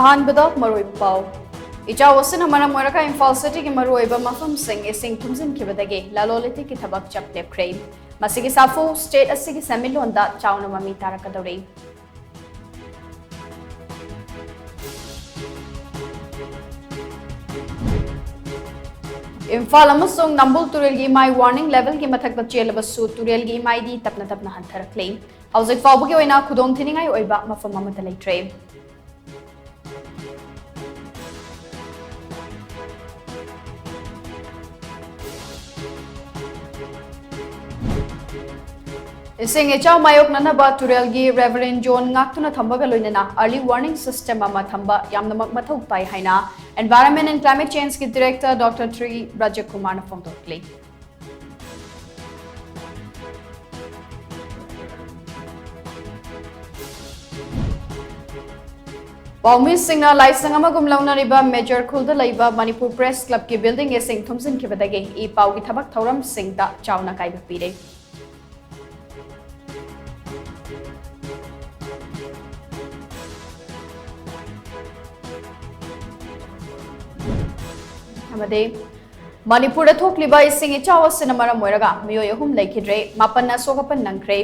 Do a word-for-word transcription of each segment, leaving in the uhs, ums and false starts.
ꯑꯍꯥꯟꯕꯗ ꯃꯔꯨꯑꯣꯏꯕ ꯄꯥꯎ꯫ ꯏꯆꯥꯎ ꯑꯁꯤꯅ ꯃꯔꯝ ꯑꯣꯏꯔꯒ ꯏꯝꯐꯥꯜ ꯁꯤꯇꯤꯒꯤ ꯃꯔꯨꯑꯣꯏꯕ ꯃꯐꯝꯁꯤꯡ ꯏꯁꯤꯡ ꯊꯨꯝꯖꯤꯟꯈꯤꯕꯗꯒꯤ ꯂꯂꯣꯟ ꯏꯇꯤꯛꯀꯤ ꯊꯕꯛ ꯆꯞ ꯂꯦꯞꯈ꯭ꯔꯦ꯫ ꯃꯁꯤꯒꯤ ꯁꯥꯐꯨ ꯁ꯭ꯇꯦꯠ ꯑꯁꯤꯒꯤ ꯁꯦꯟꯃꯤꯠꯂꯣꯟꯗ ꯆꯥꯎꯅ ꯃꯃꯤ ꯇꯥꯔꯛꯀꯗꯧꯔꯤ꯫ ꯏꯝꯐꯥꯜ ꯑꯃꯁꯨꯡ ꯅꯝꯕꯨꯜ ꯇꯨꯔꯦꯜꯒꯤ ꯏꯃꯥꯏ ꯋꯥꯔꯅꯤꯡ ꯂꯦꯚꯦꯜꯒꯤ ꯃꯊꯛꯇ ꯆꯦꯜꯂꯕꯁꯨ ꯇꯨꯔꯦꯜꯒꯤ ꯏꯃꯥꯏꯗꯤ ꯇꯞꯅ ꯇꯞꯅ ꯍꯟꯊꯔꯛꯂꯤ꯫ ꯍꯧꯖꯤꯛ ꯐꯥꯎꯕꯒꯤ ꯑꯣꯏꯅ ꯈꯨꯗꯣꯡꯊꯤꯅꯤꯡꯉꯥꯏ ꯑꯣꯏꯕ ꯃꯐꯝ ꯑꯃꯠꯇ ꯂꯩꯇ꯭ꯔꯦ꯫ ꯏꯁꯤꯡ ꯏꯆꯥꯎ ꯃꯥꯌꯣꯛꯅꯅꯕ ꯇꯨꯔꯦꯜꯒꯤ ꯔꯦꯚꯔꯦꯟ ꯖꯣꯟ ꯉꯥꯛꯇꯨꯅ ꯊꯝꯕꯒ ꯂꯣꯏꯅꯅ early warning system ꯑꯃ ꯊꯝꯕ ꯌꯥꯝꯅꯃꯛ ꯃꯊꯧ ꯇꯥꯏ ꯍꯥꯏꯅ Environment and Climate Changeꯀꯤ director Doctor Tri ꯕ꯭ꯔꯖꯀꯨꯃꯥꯔꯅ ꯐꯣꯡꯗꯣꯛꯂꯤ꯫ ꯄꯥꯎꯃꯤꯁꯤꯡꯅ ꯂꯥꯏꯁꯪ ꯑꯃꯒꯨꯝ ꯂꯧꯅꯔꯤꯕ ꯃꯦꯖꯔ ꯈꯨꯜꯗ ꯂꯩꯕ ꯃꯅꯤꯄꯨꯔ ꯄ꯭ꯔꯦꯁ ꯀ꯭ꯂꯕꯀꯤ ꯕꯤꯜꯗꯤꯡ ꯏꯁꯤꯡ ꯊꯨꯝꯖꯤꯟꯈꯤꯕꯗꯒꯤ ꯏ ꯄꯥꯎꯒꯤ ꯊꯕꯛ ꯊꯧꯔꯝꯁꯤꯡꯗ ꯆꯥꯎꯅ ꯑꯀꯥꯏꯕ ꯄꯤꯔꯦ꯫ ꯑꯃꯗꯤ ꯃꯅꯤꯄꯨꯔꯗ ꯊꯣꯛꯂꯤꯕ ꯏꯁꯤꯡ ꯏꯆꯥꯎ ꯑꯁꯤꯅ ꯃꯔꯝ ꯑꯣꯏꯔꯒ ꯃꯤꯑꯣꯏ ꯑꯍꯨꯝ ꯂꯩꯈꯤꯗ꯭ꯔꯦ, ꯃꯥꯄꯟꯅ ꯑꯁꯣꯛ ꯑꯄꯟ ꯅꯪꯈ꯭ꯔꯦ꯫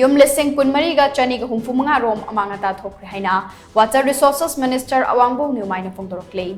ꯌꯨꯝ ꯂꯤꯁꯤꯡ ꯀꯨꯟꯃꯔꯤꯒ ꯆꯅꯤꯒ ꯍꯨꯝꯐꯨ ꯃꯉꯥ ꯔꯣꯝ ꯑꯃꯥꯡ ꯑꯇꯥ ꯊꯣꯛꯈ꯭ꯔꯦ ꯍꯥꯏꯅ Water Resources Minister ꯑꯋꯥꯡꯕꯧ ꯅ꯭ꯌꯨꯃꯥꯏꯅ ꯐꯣꯡꯗꯣꯔꯛꯂꯤ꯫